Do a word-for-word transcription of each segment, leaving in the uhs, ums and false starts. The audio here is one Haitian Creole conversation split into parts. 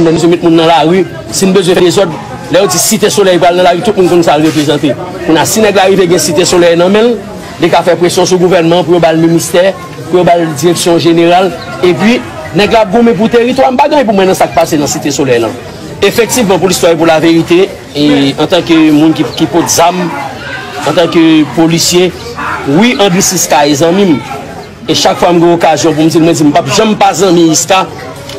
Lè nou met moun nan lari, si n bezwen fè dezòd, lè yo di Site Solèy pral nan lari, tout moun konn sa l reprezante. Kounye a, si nèg la rive gen Site Solèy nan men l, li ka fè presyon sou gouvènman an pou yo ba l ministè, pou yo ba l direksyon jeneral. Epi, nèg la ap goumen pou teritwa. M pa gen anyen pou mwen nan sa k pase nan Site Solèy lan. Efektivman, pou listwa e pou laverite, e antanke moun ki, ki pot zam, antanke polisye, wi, Andris Iska e zanmi m. E chak fwa m gen okazyon pou m di l, mwen di m p ap janm pa zanmi Iska,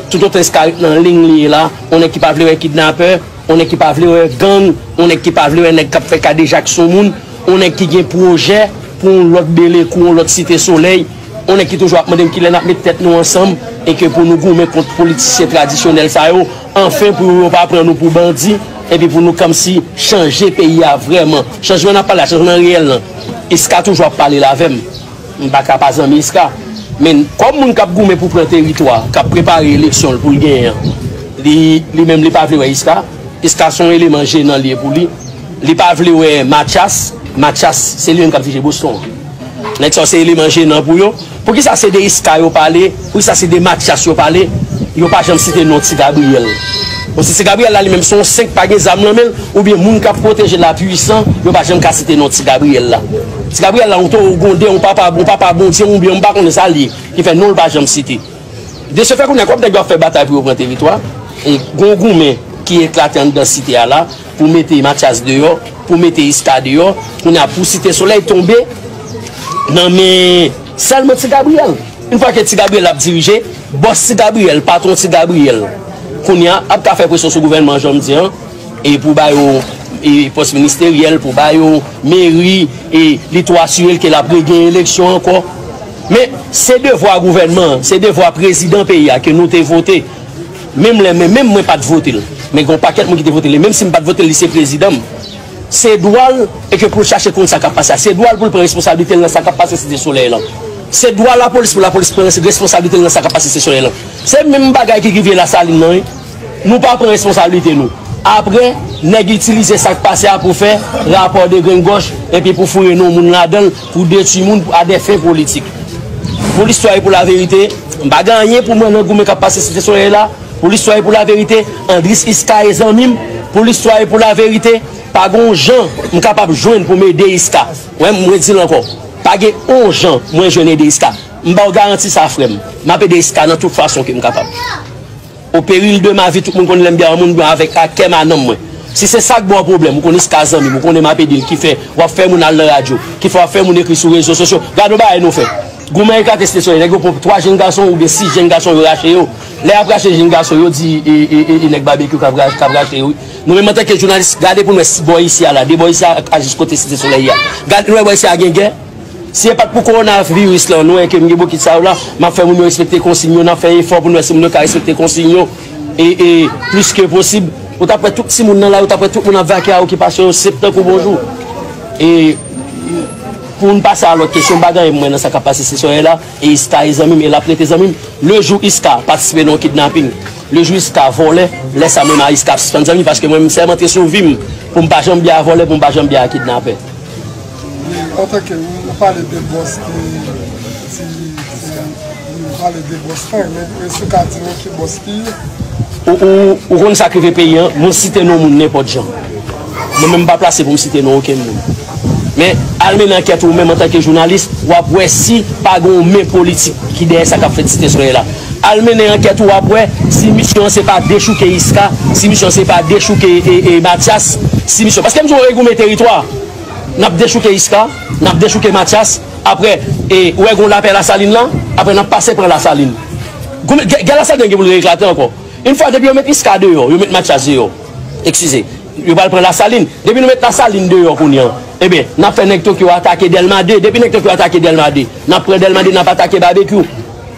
toutotan Iska ret nan liy li ye la, yon nèg ki pa vle wè kidnapè, yon nèg ki pa vle wè gang, yon nèg ki pa vle wè nèg k ap fè kadejak sou moun, yon nèg ki gen pwojè pou yon lòt Belekou, yon lòt Site Solèy, yon nèg ki toujou ap mande m kilè n ap met tèt nou ansanm e ke pou nou goumen kont politisyen tradisyonèl sa yo, anfen pou yo pa pran nou pou bandi, epi pou nou kòmsi chanje peyi a vrèman. Chanjman n ap pale a, chanjman reyèl lan. Iska toujou ap pale l avè m. M pa ka pa zanmi Iska. Men, kòm moun k ap goumen pou pran teritwa, k ap prepare eleksyon l pou l genyen an, li, li menm li pa vle wè Iska. Iska se yon eleman jenan li ye pou li. Li pa vle wè Mathias. Mathias, se li menm k ap dirije Boston an. Nèg sa yo se eleman jenan pou yo. Poukisa se de Iska yo pale? Poukisa se de Mathias yo pale? Yo pa janm site non Ti Gabriyèl. Bon, si Ti Gabriyèl la li menm se yon senk pa gen zam nan men l, oubyen moun k ap pwoteje l la pwisan, yo pa janm ka site non Ti Gabriyèl la. Ti Gabriyèl la, yon towo gwonde, yon papa, yon papa Bondye, oubyen m pa konnen sa l ye, ki fè non l pa janm site. De se fè, kounye a, kòm nèg yo ap fè batay pou yo pran teritwa, e gon goumen ki eklate anndan site a la, pou mete Mathias deyò, pou mete Iska deyò, kounye a, pou Site Solèy tonbe nan men sèlman Ti Gabriyèl. Yon fwa ke Ti Gabriyèl ap dirije, bòs Ti Gabriyèl, patwon Ti Gabriyèl, kounye a, ap ka fè presyon sou gouvènman an, jan m di an, e pou ba yo, e pòs ministeryèl, pou ba yo meri, e li tou asire l ke l ap regenyen eleksyon ankò. Men, se devwa gouvènman an, se devwa prezidan peyi a ke nou te vote. Menm lè, men, menm mwen pa t vote l. Men gen yon pakèt moun ki te vote l. E menm si m pa t vote l, li se prezidan m. Se dwa l, e ke pou l chache konn sa k ap pase a. Se dwa l pou l pran responsablite l nan sa k ap pase Site Solèy lan. Se dwa lapolis pou lapolis pran responsablite l nan sa k ap pase Site Solèy lan. Se menm bagay ki rive Lasalin nan, wi. Nou pa pran responsablite nou. Apre, nèg itilize sa k pase a pou fè rapò de grenn gòch, epi pou foure non moun ladan l, pou detwi moun, pou, a dè fen politik. Pou listwa e pou laverite, m pa gen anyen pou mwen nan goumen k ap pase Site Solèy la. Pou listwa e pou laverite, Andris Iska e zanmi m. Pou listwa e pou laverite, pa gen yon jan m kapab jwenn pou m ede Iska. Wè, m redi l ankò. Pa gen yon jan mwen jwenn ede Iska. M ba w garanti sa, frè m. M ap ede Iska nan tout fason ke m kapab. Au péril de ma vie, tout moun konn lè m byen moun byen avèk ak kè m a nanm mwen. Si se sa k ba w pwoblèm, ou konn Iska zanmi m, ou konnen m ap ede l, ki fè w ap fè moun al nan radyo, ki fè w ap fè moun ekri sou rezo sosyo. Gade yon bagay nou fè. Goumen eklate Site Solèy, nèg yo pran twa jenn gason oubyen sis jenn gason yo rache yo. Lè y ap rache jenn gason yo di e, e, e, e nèg Babekyou k ap ra-, k ap rache yo wi. Nou menm antanke jounalis, gade pou n wè si bò isi a la, de bò isi a ak jis kote Site Solèy a. Gade nou wè bò isi a gen gè. Si e pa t pou kowonaviris lan, nou wè ke m gen bokit sa yo la, m ap fè moun yo respekte konsiy yo, n ap fè efò pou n wè si moun yo ka respekte konsiy yo e, e plis ke posib. Ou t ap wè tout timoun nan lari, ou t ap wè tout moun ap vake a okipasyon yo, se tankou bonjou. E pou n pase a lòt kesyon, m pa gen anyen pou mwen nan sa k ap pase Site Solèy la, e Iska e zanmi m, e l ap rete zanmi m. Le jou Iska patisipe nan yon kidnaping, le jou Iska vòlè, lè sa menm a Iska ap sispann zanmi, paske mwen, m sèmante sou vi m pou m pa janm byen a vòlè, pou m pa janm byen a kidnapè. Antanke ou pale de bòs ki, ki, ki, ou pale de bòs la, men èske w ka di nou ki bòs ki ye? Ou, ou, ou konn sa k rive peyi an, mwen site non moun nenpòt jan. Mwen menm m pa plase pou m site non okenn moun. Men al mennen ankèt ou menm antanke jounalis, w ap wè si pa gen yon men politik ki dèyè sa k ap fèt Site Solèy la. Al mennen ankèt ou, w ap wè si misyon an se pa dechouke Iska, si misyon an se pa dechouke e, e, Mathias, si misyon, paske m di w regoumen teritwa. N ap dechouke Iska, n ap dechouke Mathias, apre, e, ou wè gen yon lapè Lasalin lan, apre n ap pase pran Lasalin. Goumen, gè, gè Lasalin gen pou l reeklate ankò. Yon fwa depi yo met Iska deyò, yo met Mathias deyò. Eskize, yo pral pran Lasalin. Depi nou met Lasalin deyò kounye a, ebyen, n ap fè nèg Tokyo atake Dèlma de. Depi nèg Tokyo atake Dèlma de, n ap pran Dèlma de, n ap atake Babekyou.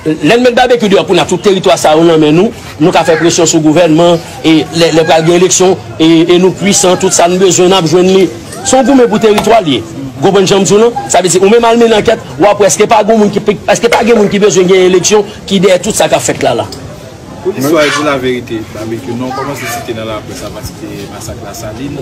Lè n met Babekyou deyò, kounye a tout teritwa sa yo nan men nou, nou ka fè presyon sou gouvènman, e lè, lè pral gen eleksyon, e, e nou pwisan, tout sa n bezwen, n ap jwenn li. Se yon goumen pou teritwa l ye. Ou konprann jan m di w lan? Sa vle di, ou menm al mennen ankèt, w ap wè èske pa gen moun ki, èske pa gen moun ki bezwen gen eleksyon ki dèyè tout sa k ap fèt la la. Pou listwa e pou laverite, Babekyou, non w kòmanse site nan laprès apati de masak Lasalin.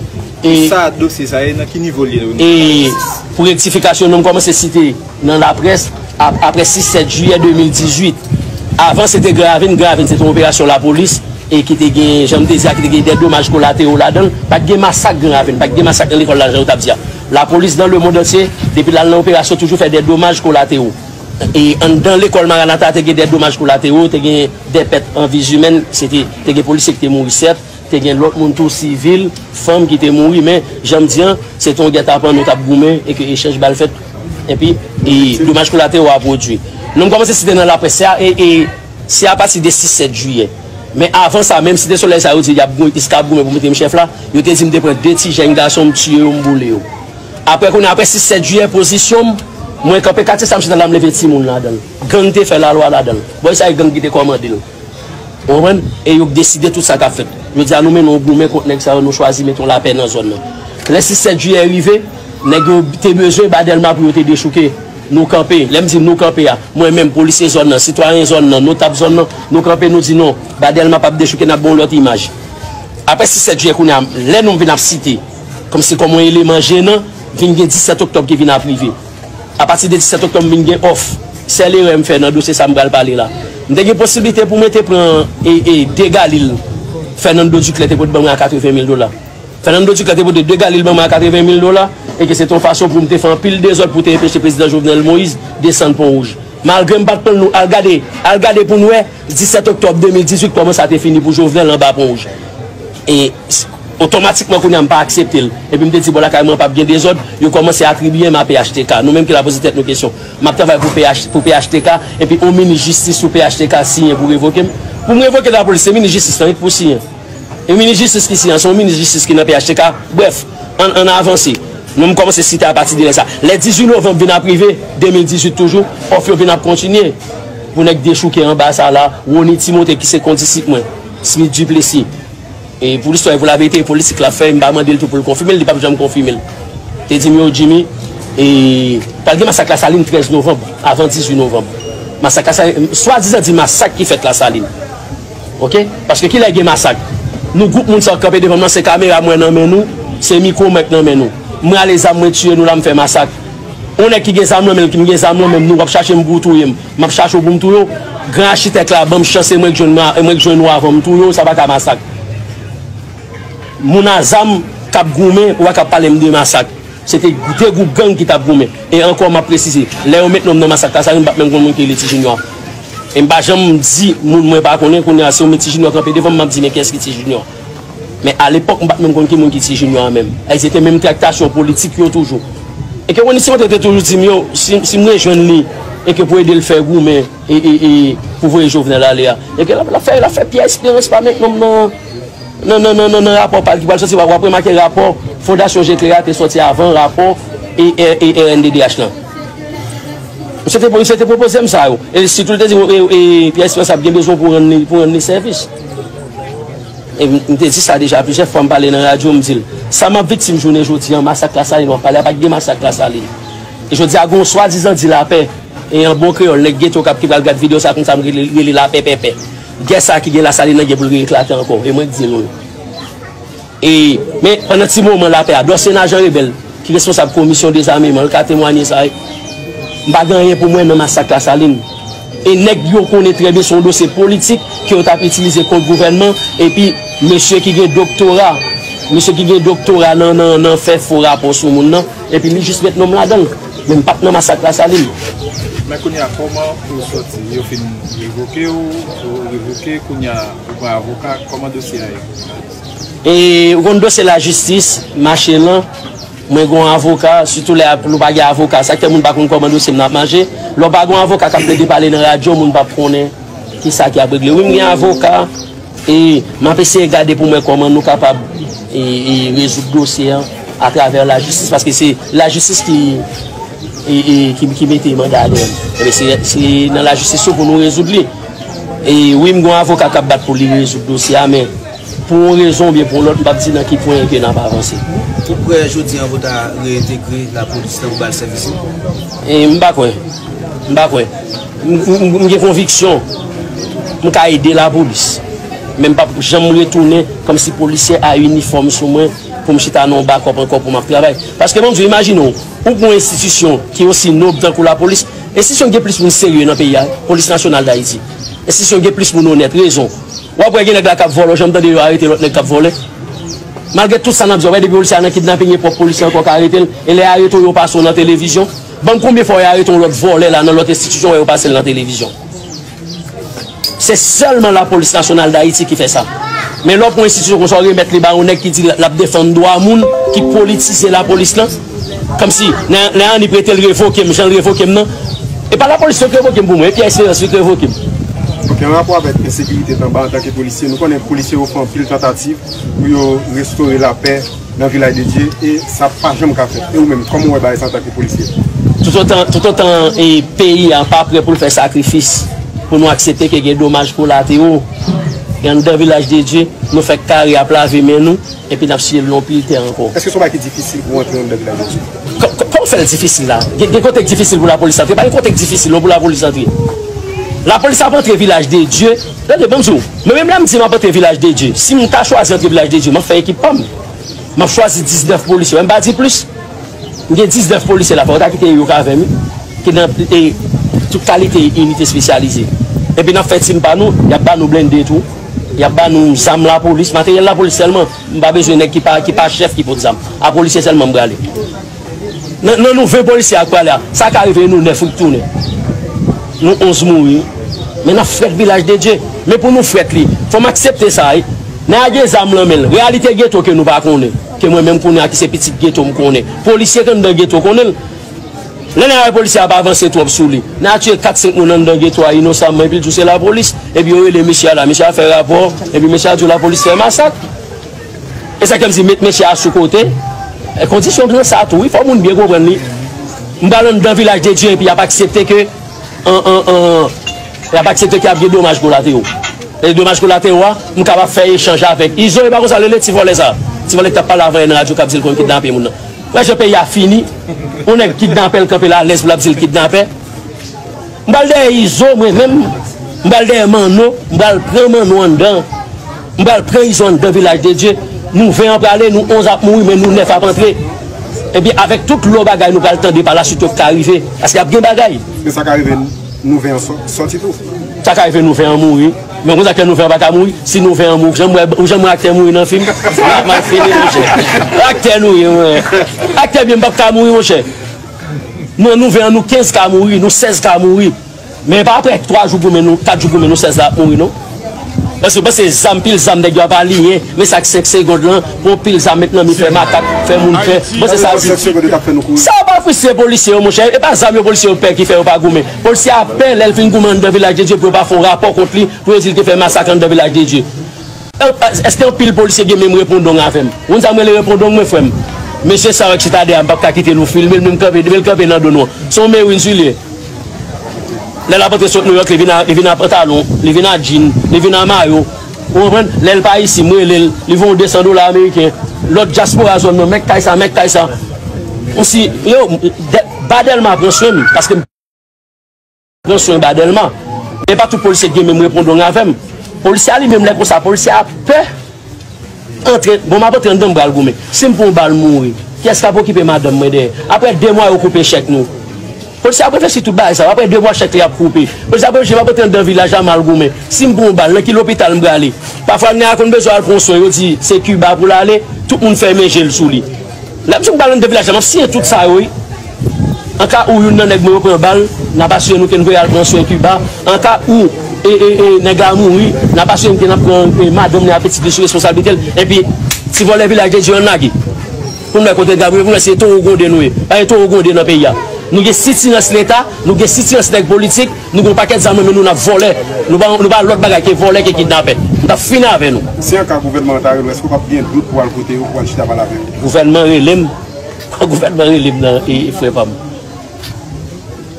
E sa dosye sa ye, nan ki nivo l ye o nivo de lajistis? Pou rektifikasyon, non m kòmanse site nan laprès ap-, apre sis sèt jiyè de mil dizuit. Avan, se te Gran Ravin. Gran Ravin, se te yon operasyon lapolis e ki te gen, jan m te di a, ki te gen de domaj kolatero ladan l. Pa t gen masak Gran Ravin, pa t gen masak nan lekòl la, jan yo t ap di a. Lapolis dans le monde entier, depi l al nan operasyon, toujou fè de domaj kolatero. E anndan lekòl Maranatha, te gen de domaj kolatero, te gen de pèt an vi imèn, se te, te gen polisye ki te mouri, sèt, te gen lòt moun tou, sivil, fanm ki te mouri, men, jan m di an, se te yon gètapan, nou t ap goumen, e ke echanj bal fèt, epi, e domaj kolatero a pwodui. Nou m kòmanse site nan laprès, se a, e, e, se apati de sis sèt jiyè. Men avan sa, menm Site Solèy sa yo di y ap gou-, iska ap goumen pou mete m chèf la, yo te di m te pran de ti jèn gason, m tiye yo, m boule yo. Apre kounye a, apre sis sèt jiyè, pozisyon m, mwen kanpe katye sa, m chita la, m leve timoun ladan l. Gang te fè lalwa ladan l. Bòy sa e gang ki te kòmande l. Ou konprann? E yo deside tout sa k ap fèt. Jodi a, nou mennen yon goumen kont nèg sa yo, nou chwazi mete yon lapè nan zòn nan. Lè sis sèt jiyè rive, nèg yo te bezwen ba Dèlma pou yo te dechouke. Nou kanpe. Lè m di nou kanpe a, mwen menm, polisye zòn nan, sitwayen zòn nan, notab zòn nan, nou kanpe, nou di non, ba Dèlma p ap dechouke, n ap ba yon lòt imaj. Apre sis sèt jiyè, kounye a, lè nou vin ap site, kòmsi kòm yon eleman jenan, vin gen disèt oktòb ki vin ap rive. Apati de disèt oktòb, m vin gen òf. Sèl erè m fè nan dosye sa m pral pale la. M te gen posiblite pou mwen te pran, e, e, de galil Fernando Duclair te pote ban mwen a katreven mil dola. Fernando Duclair te pote de galil ban mwen a katreven mil dola, e ke se te yon fason pou m te fè anpil dezòd pou te enpeche prezidan Jovenel Moïse desann Pon Wouj. Malgre m pa t pran l, nou al gade, al gade pou n wè, disèt oktòb de mil dizuit, kòman sa te fini pou Jovenel anba Pon Wouj. E s-, otomatikman, kounye a, m pa aksepte l. Epi m te di, bò lakay mwen p ap gen dezòd, yo kòmanse atribiye m a P H T K. Nou menm ki la poze tèt nou kesyon. M ap travay pou P H, pou P H T K, epi yon minis jistis sou P H T K siyen pou revoke m. Pou m revoke lapolis, se minis jistis lan wi k pou siyen. E minis jistis ki siyen, se yon minis jistis ki nan P H T K. Brèf, ann, ann avanse. Nou m kòmanse site apati de lè sa. Lè dizuit novanm vin ap rive, de mil dizuit toujou, òf yo vin ap kontinye. Pou nèg dechouke anba sa la, Rony Timothée ki se kondisip mwen, Smith Duplessis. E pou listwa e pou laverite, e politik l ap fè, m pa mande l tou pou l konfime l, li p ap janm konfime l. Te di m yo, Jimmy, e pral gen masak Lasalin trèz novanm, avan dizuit novanm. Masak Lasalin, swadizan di masak ki fèt Lasalin. Oke? Paske kilè gen masak? Nou gwoup moun sa k kanpe devan m nan, se kamera mwen nan men nou, se mikwo mwen k nan men nou. Mwen ale zam mwen tiye nou la, m fè masak. Yon nèg ki gen zam nan men l, ki m gen zam nan men m, nou w ap chache m pou w touye m. M ap chache w pou m touye w. Gran achitèk la ban m chans e mwen k jwenn, mwen k jwenn ou avan m touye w, sa pa ka masak. Moun a zam k ap goumen, ou pa ka pale m de masak. Se te de gwoup gang ki t ap goumen. E ankò, m ap presize, lè yo met non m nan masak Lasalin, m p ap menm konn moun ki rele Ti Junior. E m pa janm di moun mwen pa konnen, kounye a, si yo met Ti Junior kanpe devan m, m ap di, men kiyès ki Ti Junior? Men alepòk, m pa t menm konn ki moun ki Ti Junior a menm. E se te menm traktasyon politik yo toujou. E ke Rony Timothée te toujou di m yo, si, si m rejwenn li, e ke pou ede l fè goumen, e, e, e pou voye Jovenel ale a. E ke l ap, l ap fè, l ap fè Pierre Espérance pa met non m nan, nan, nan, nan, nan, nan rapò pa l ki pral soti. W ap, w ap remake rapò Fondasyon Jekle a te soti avan rapò e, e, e R N D D H lan. Misye te, misye te pwopoze m sa yo. E sitou l te di m, e, e, Pierre Espérance ap gen bezwen pou rann li, pou rann li sèvis. E m, m te di sa deja plizyè fwa, m pale nan radyo, m di l, sa m ap viktim jounen jodi a, masak Lasalin, w ap pale a, pa t gen masak Lasalin. E jodi a, gen yon swadizan di lapè, e an bon kreyòl, nèg geto k ap, ki pral gad videyo sa konsa, m rele, rele lapè pèpè. Gè sa ki gen Lasalin nan gen pou l eklate ankò, e mwen k di nou l. E, men, pandan ti moman lapè a, Dorcéna Jean Rebel, ki responsab komisyon dezameman, l ka temwanye sa, wi. M pa gen anyen pou mwen nan masak Lasalin. E nèg yo konnen trè byen se yon dosye politik ke yo t ap itilize kont gouvènman, epi mesye ki gen doktora, mesye ki gen doktora nan, nan, nan fè fo rapò sou moun nan, epi li jis met non m ladan l. Men m pa t nan masak Lasalin. Men kounye a, kòman ou sòti? Yo fin revoke w, ou revoke, kounye a, ou pran avoka, kòman dosye a ye? E, ou konn dosye lajistis, mache lan, mwen gon avoka, sitou lè ap, nou pa gen avoka, sa k fè moun pa konn kòman dosye m nan ap mache. Lè w pa gon avoka k ap plede pale nan radyo, moun p ap konnen kisa ki ap regle. Wi, m gen avoka, e m ap eseye gade pou m wè kòman nou kapab, e, e, rezoud dosye an atravè lajistis, paske se lajistis ki, e, e, ki, ki mete manda a deyò m. Ebyen, se, se nan lajistis yo pou nou rezoud li. E wi, m gon avoka k ap bat pou li rezoud dosye a, men pou yon rezon oubyen pou yon lòt, m p ap di nan ki pwen ke n ap avanse. Ou kwè jodi an pou ta reyentegre lapolis nan pou ba l sèvis li? E m pa kwè. M pa kwè. M, m, m gen konviksyon m ka ede lapolis. Men m p ap janm retounen kòmsi polisye a inifòm sou mwen pou m chita nan yon bakòp ankò pou m ap travay. Paske ban m di w, imajine w, ou pran yon enstitisyon ki osi nòb tankou lapolis, enstitisyon gen plis moun serye nan peyi a, Polis Nasyonal d Ayiti. Enstitisyon gen plis moun onèt, rezon. W ap wè gen nèg la k ap vòlè, w janm tande yo arete lòt nèg k ap vòlè. Malgre tout sa n ap di, w ap wè depi polisye a nan kidnaping, e pwòp polisye ankò k arete l. E lè yo arete w, yo pase w nan televizyon. Ban m konbyen fwa yo arete yon lòt vòlè la nan lòt enstitisyon, wè yo pase l nan televizyon. Se sèlman Lapolis Nasyonal d Ayiti ki fè sa. Men lè w pran yon enstitisyon konsa, w remèt li ba yon nèg ki di l ap defann dwa moun, ki politize lapolis lan. Kòmsi, lè, lè Annie prete l revoke m, jan l revoke m nan. E pa lapolis yo k revoke m pou mwen, e Pierre Espérance yo k revoke m. Ok, an rapò avèk ensekirite t anba antanke polisye, nou konnen polisye yo fè anpil tantativ pou yo restore lapè nan Vilaj de Dye, e sa pa janm ka fèt. E ou menm, kòman w wè bagay sa antanke polisye? Toutotan, toutotan e peyi a pa prè pou l fè sakrifis, pou nou aksepte ke gen domaj kolatero, e anndan Vilaj de Dye, nou fèk kare ap lave men nou, epi n ap siye l nan pil tè ankò. Èske se yon bagay ki difisil pou antre anndan Vilaj de Dye? Kò-, kò-, kòman fè l difisil la? Gen, gen kote k difisil pou lapolis antre? Pa gen kote k difisil non pou lapolis antre. Lapolis ap antre Vilaj de Dye. Tande, ban m di w, mwen menm lè m di m ap antre Vilaj de Dye, si m ta chwazi antre Vilaj de Dye, m ap fè ekip pa m. M ap chwazi diznèf polisye, m pa di plis. M gen diznèf polisye la, fò w ta kite yo k avè m, ki nan, e, tout kalite inite espesyalize. Epi n ap fè tim pa nou, y ap ba nou blende tou, y ap ba nou zam lapolis, materyèl lapolis sèlman. M pa bezwen nèg ki pa, ki pa chèf ki pot zam. A polisye sèlman m prale. Nan, nan nou ven polisye ak prale a, sa ka rive nou nèf wi k tounen. Nou onz mouri. Men n ap frèt Vilaj de Dye. Men pou nou frèt li, fò m aksepte sa wi. Nèg la gen zam nan men l. Reyalite geto ke nou pa konnen. Ke mwen menm kounye a ki se pitit geto m konnen. Polisye k anndan geto konnen l. Lè nèg la wè polisye a ap avanse twòp sou li. Nèg la tiye kat senk moun anndan geto a inosamman, epi l di w se lapolis. Epi yo rele mesye a la. Mesye a fè rapò, epi mesye a di w lapolis fè masak. E sa k fè m di met mesye a sou kote. E kondisyon k nan sa tou, wi, fò moun byen konprann li. M pral anndan Vilaj de Dye, epi y ap aksepte ke, an, an, an, y ap aksepte ke ap gen domaj kolatero. E domaj kolatero a, m kapab fè echanj avèk Izo, e pa konsa l rele ti vòlè sa. Ti vòlè k t ap pale avan yè nan radyo k ap di l konn kidnape moun nan. Wè jan peyi a fini, yon nèg kidnapè l kanpe la alèz pou l ap di l kidnapè. M pral dèyè Izo, mwen menm. M pral dèyè Manno. M pral pran Manno anndan. M pral pran Izo anndan Vilaj de Dye. Nou ven an prale, nou onz ap mouri, men nou nèf ap antre. Epi avèk tout lòt bagay nou pral tande pa laswit yo k ka rive. Paske ap gen bagay. Men sa ka rive nou ven an sò-, sòti tou. Sa ka rive nou ven an mouri. Men konsa kè nou ven an pa ka mouri. Si nou ven an mouri, ou janm wè, ou janm wè aktè mouri nan fim? M ap mal fini, monchè. Aktè nou ye, mwen. Aktè byen, m p ap ka mouri, monchè. Nou, nou ven an, nou kenz ka mouri, nou sèz ka mouri. Men pa apre twa jou goumen nou, kat jou goumen nou, sèz la ap mouri, non. Paske, paske zam, pil zam, nèg yo ap aliyen, men sa k senk segond lan, pran pil zam, met nan men, fè makak, fè moun pè. Bon, se sa l di. Sa pa fristre polisye yo, monchè. E pa zam yo polisye yo pè ki fè yo pa goumen. Polisye a pè, lè l fin goumen anndan Vilaj de Dye, pou yo pa fè yon rapò kont li, pou yo di l te fè masak anndan Vilaj de Dye. Èske anpil polisye gen menm repondong avè m? Ou konn sa m rele repondong mwen, frè m? Mesye sa yo k chita dèyè a, m p ap ka kite nou filme l, men m kanpe, men l kanpe nan do nou an. Se yon Marines li ye. Lè l ap antre sot Nouyòk, li vin a, li vin a pantalon, li vin a djin, li vin a mayo. Ou konprann? Lè l pa isi, m rele l, li voye yon de san dola ameriken. Lòt dyaspora zòn nan, mèk kay sa, mèk kay sa. Ou si, yo, dè-, ba Dèlma pran swen m, paske m pran swen ba Dèlma. E pa tout polisye ki gen menm repondong avè m. Polisye a li menm lè konsa, polisye a pè antre, bon, m ap antre anndan, m pral goumen. Si m pran yon bal, m mouri, kiyès k ap okipe madanm mwen dèyè? Apre de mwa, yo koupe chèk nou. Polisye ap reflechi tout bagay sa yo. Apre de mwa, chèk li ap koupe. Polisye ap reflechi, m ap antre anndan vilaj la, m al goumen. Si m pran yon bal, nan ki lopital m prale? Pafwa, nèg la konn bezwen al pran yon swen, yo di se Kiba pou l ale, tout moun fèmen je l sou li. Lè m di m pral anndan vilaj la, m ap siyen tout sa yo, wi. An ka ou youn nan nèg mwen yo pran bal, n ap asire nou ke n voye al pran swen Kiba. An ka ou, e, e, e, nèg la mouri, n ap asire n ke n ap pran, e, madanm li ak pitit li sou responsablite l. Epi, ti vòlè Vilaj de Dye an lage. Pou n wè kote n ka boule, pou n wè si se towo gwonde nou ye. Pa gen towo gwonde nan peyi a. Nou gen sitirans Leta, nou gen sitirans nèg politik, nou gen yon pakèt zam nan men nou, n ap vòlè. Nou pa, nou pa lòt bagay ke vòlè, ke kidnapè. Nou t ap fini avè nou. Si an ka gouvènman an ta rele w, èske w p ap gen dout pou w al kote yo, pou w al chita pale avè yo? Gouvènman rele m. Gouvènman rele m nan, e, e, frè pa m.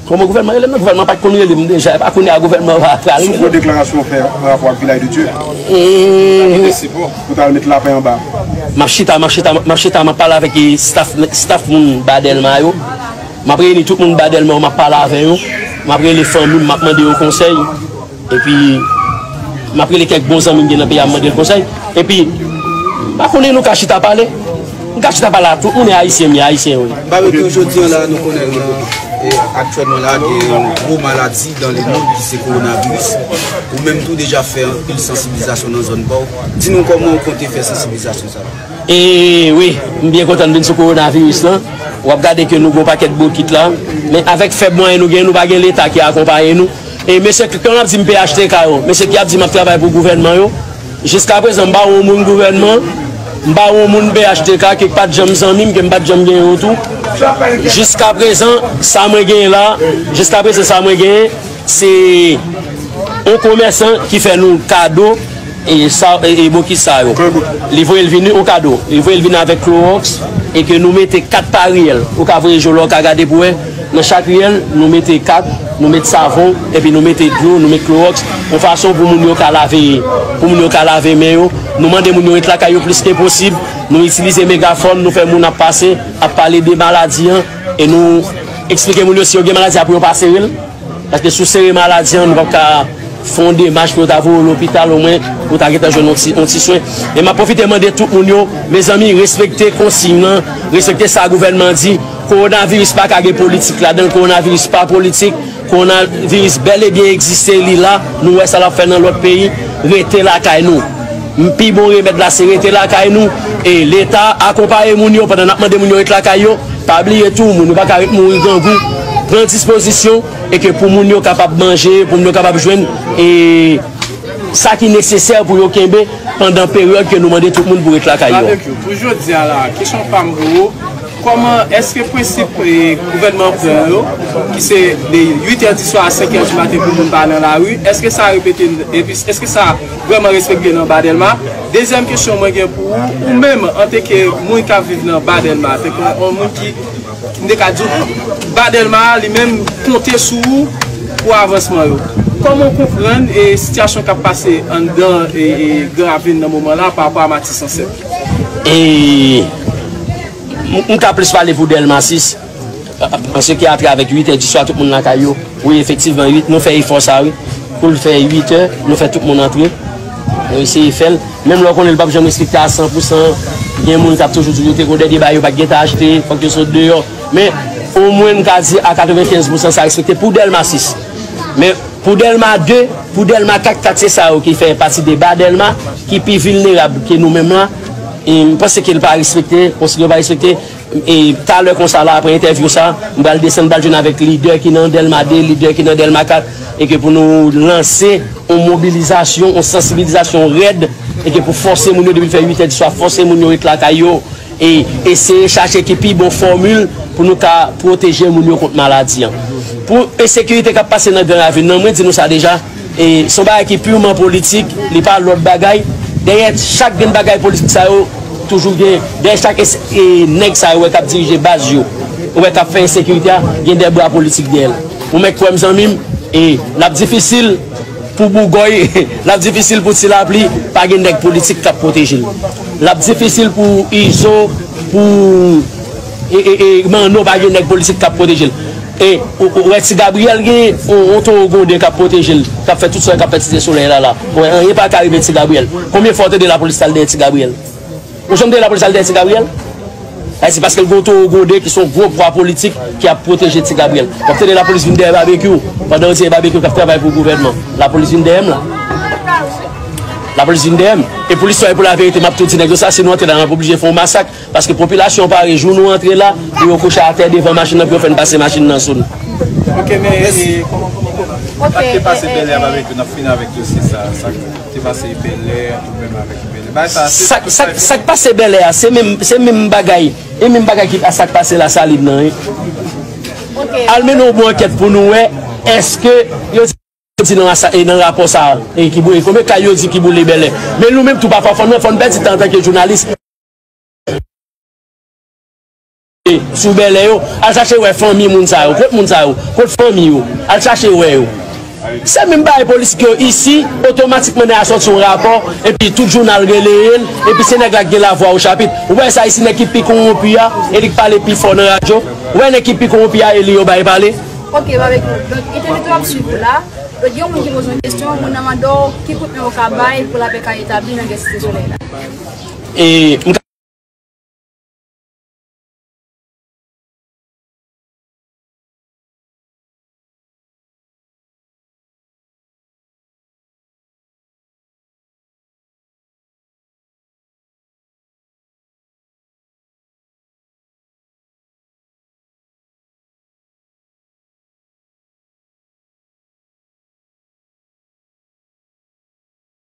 Kòman gouvènman rele m nan? Gouvènman pa t konn rele m deja, e pa kounye a gouvènman va pral rele m. Sou gwo deklarasyon w fè pa rapò ak Vilaj de Dye, ou ta mete sipò, ou ta al met lapè anba. M ap chita, m ap chita, m ap chita, m ap pale avèk, e, staff, staff moun ba Dèlma yo. M ap reyini tout moun ba Dèlma yo, m ap pale avè yo. M ap rele fanmi m, m ap mande yo konsèy. Epi, m ap rele kèk bon zanmi m gen nan peyi a, m mande l konsèy. Epi, m pa konnen, nou ka chita pale. Nou ka chita pale ak tout moun, e ayisyen m ye, ayisyen wi. Babekyou, jodi an la, nou konnen w nan Aktyèlman la, gen yon gwo maladi dans le monde ki se kowonaviris. Ou menm tou deja fè anpil sansibilizasyon nan zòn pa w. Di nou kòman w konte fè sansibilizasyon sa la? E wi, m byen kontan vin sou kowonaviris lan. W ap gade ke nou gon pakèt bokit la. Men avèk fèb mwayen nou gen, nou pa gen Leta ki akonpaye nou. E mesye, k- kòm ap di m P H T K yo, mesye ki ap di m ap travay pou gouvènman yo, jiska prezan m pa wè yon moun gouvènman, m pa wè yon moun P H T K ke k pa t janm zanmi m, ke m pa t janm gen yo tou. Jiska prezan, sa mwen genyen la, jiska prezan sa mwen genyen, se yon komèsan ki fè nou kado e sa, e, e bokit sa yo. Li voye l vini yon kado. Li voye l vini avèk klowòks e ke nou mete kat pa riyèl. Ou ka voye je w la, ou ka gade pou wè. Nan chak riyèl, nou mete kat, nou met savon, epi nou mete dlo, nou met klowòks, yon fason pou moun yo ka lave, pou moun yo ka lave men yo. Nou mande moun yo ret lakay yo plis ke posib. Nou itilize megafòn, nou fè moun ap pase, ap pale de maladi an, e nou eksplike moun yo si yo gen maladi a pou yo pa sere l. Paske si w sere maladi an, nou p ap ka fè yon demach pou yo ta voye w lopital, omwen pou w ta gentan jwenn yon ti, yon ti swen. E m ap pwofite mande tout moun yo, mezanmi, respekte konsiy lan, respekte sa gouvènman di. Kowonaviris pa ka gen politik ladan l, kowonaviris pa politik, kowonaviris bèl e byen egziste, li la, nou wè sa l ap fè nan lòt peyi, rete lakay nou. M- pi bon remèd la se rete lakay nou, e Leta akonpaye moun yo pandan n ap mande moun yo ret lakay yo. Pa bliye tou, moun yo pa ka ret mouri grangou. Pran dispozisyon e ke pou moun yo kapab manje, pou moun yo kapab jwenn e sa ki nesesè pou yo kenbe pandan peryòd ke nou mande tout moun pou ret lakay yo. Babekyou, pou jodi a la, kesyon pa m pou ou, kòman èske prensip e, gouvènman pran yo, ki se de uit è di swa a senk è di maten pou moun pa nan lari, èske sa repete, epi èske sa vrèman respekte nan Ba Dèlma? Dezyèm kesyon mwen gen pou ou, ou menm antanke moun k ap viv nan Ba Dèlma, antanke yon moun ki, m te ka di w, Ba Dèlma li menm konte sou ou pou avansman yo. Kòman w konprann e sitiyasyon k ap pase anndan e, e Gran Ravin nan moman la pa rapò a Matisan sèt? E m, m ka plis pale pou Dèlma sis. Paske atravèk uit è di swa, tout moun lakay yo. Wi, efektivman, uit, nou fè efò sa, wi. Pou l fè uit è, nou fè tout moun antre. Nou eseye fè l. Menm lè w konnen l p ap janm respekte a san pou san, gen moun k ap toujou di yo te gon dènye bagay yo pa t gentan achte, fòk yo sot deyò. Men, omwen, m ka di a katrevenkenz pou san sa respekte pou Dèlma sis. Men, pou Dèlma de, pou Dèlma kat, kat se sa yo ki fè pati de Ba Dèlma, ki pi vilnerab ke nou menm la. E m panse ke l pa respekte, konsiy yo pa respekte. E talè konsa la, apre entèvyou sa, m pral desann, m pral jwenn avèk lidè ki nan Dèlma de, lidè ki nan Dèlma kat, e ke pou nou lanse yon mobilizasyon, yon sansibilizasyon rèd, e ke pou fòse moun yo depi l fè uit è di swa, fòse moun yo ret lakay yo, e eseye chache ki pi bon fòmil pou nou ka pwoteje moun yo kont maladi an. Pou ensekirite k ap pase nan Gran Ravin nan, mwen di nou sa deja, e se yon bagay ki pirman politik, li pa lòt bagay. Dèyè chak grenn bagay politik sa yo, toujou gen, dèyè chak es- e nèg sa yo wè k ap dirije baz yo, ou wè k ap fè ensekirite a, gen de bra politik dèyè l. Ou mèt kwè m, zanmi m, e l ap difisil pou Bougòy, l ap difisil pou Ti Lapli, pa gen nèg politik k ap pwoteje l. L ap difisil pou Izo, pou e, e, e, Manno, pa gen nèg politik k ap pwoteje l. E ou, ou wè Ti Gabriyèl gen yon, yon towo gonden k ap pwoteje l, k ap fè tout sa, k ap fè Site Solèy la la. Ou wè, anyen pa ka rive Ti Gabriyèl. Konbyen fwa w tande lapolis t al dèyè Ti Gabriyèl? Ou janm tande lapolis al dèyè Ti Gabriyèl? E se paske l gen yon towo gonden ki se yon gwo bra politik ki ap pwoteje Ti Gabriyèl. W ap tande lapolis vin dèyè Babekyou, pandan yo di e Babekyou k ap travay pou gouvènman. Lapolis vin dèyè m la. Lapolis vin dèyè m. E pou listwa e pou laverite, m ap tou di nèg yo sa, si nou antre la, n ap oblije fè yon masak. Paske popilasyon an pare, jou nou antre la, pou yo kouche atè devan machin nan, pou yo fè n pase machin nan sou nou. Ok, men, e, kòman, kòman, kòman? Ok, sa k te pase e, e, Bèlè a, e, Babekyou, n ap fini avèk dosye sa, sa k te pase Bèlè, ou menm avèk Bèlè. Bagay sa, se sa, sa, sa k pase Bèlè a, se menm, se menm bagay, e menm bagay ki sa k pase Lasalin nan, wi. Ok. Al mennen yon bon ankèt pou nou wè, èske yo di nan, e nan rapò sa, e ki boule, konbyen kay yo di ki boule Bèlè. Men nou menm tou, pafwa, fò n, fò n pèdi tan antanke jounalis sou Bèlè yo, al chache wè fanmi moun sa yo. Kot moun sa yo? Kot fanmi yo? Al chache wè yo. Se menm bagay politik yo isi, otomatikman nèg la sòti yon rapò, epi tout jounal releye l, epi se nèg la ki gen lavwa o chapit. Ou wè sa isi, nèg ki pi kowonpi a, e li k pale pi fò nan radyo. Ou wè nèg ki pi kowonpi a, e li yo bay pale. Ok, Babekyou. Donk, entèvyou ap swiv ou la. Donk, gen yon moun ki poze yon kesyon, moun nan mande w ki kout men ou ka bay pou lapè ka etabli nan Gran Site Solèy la. E m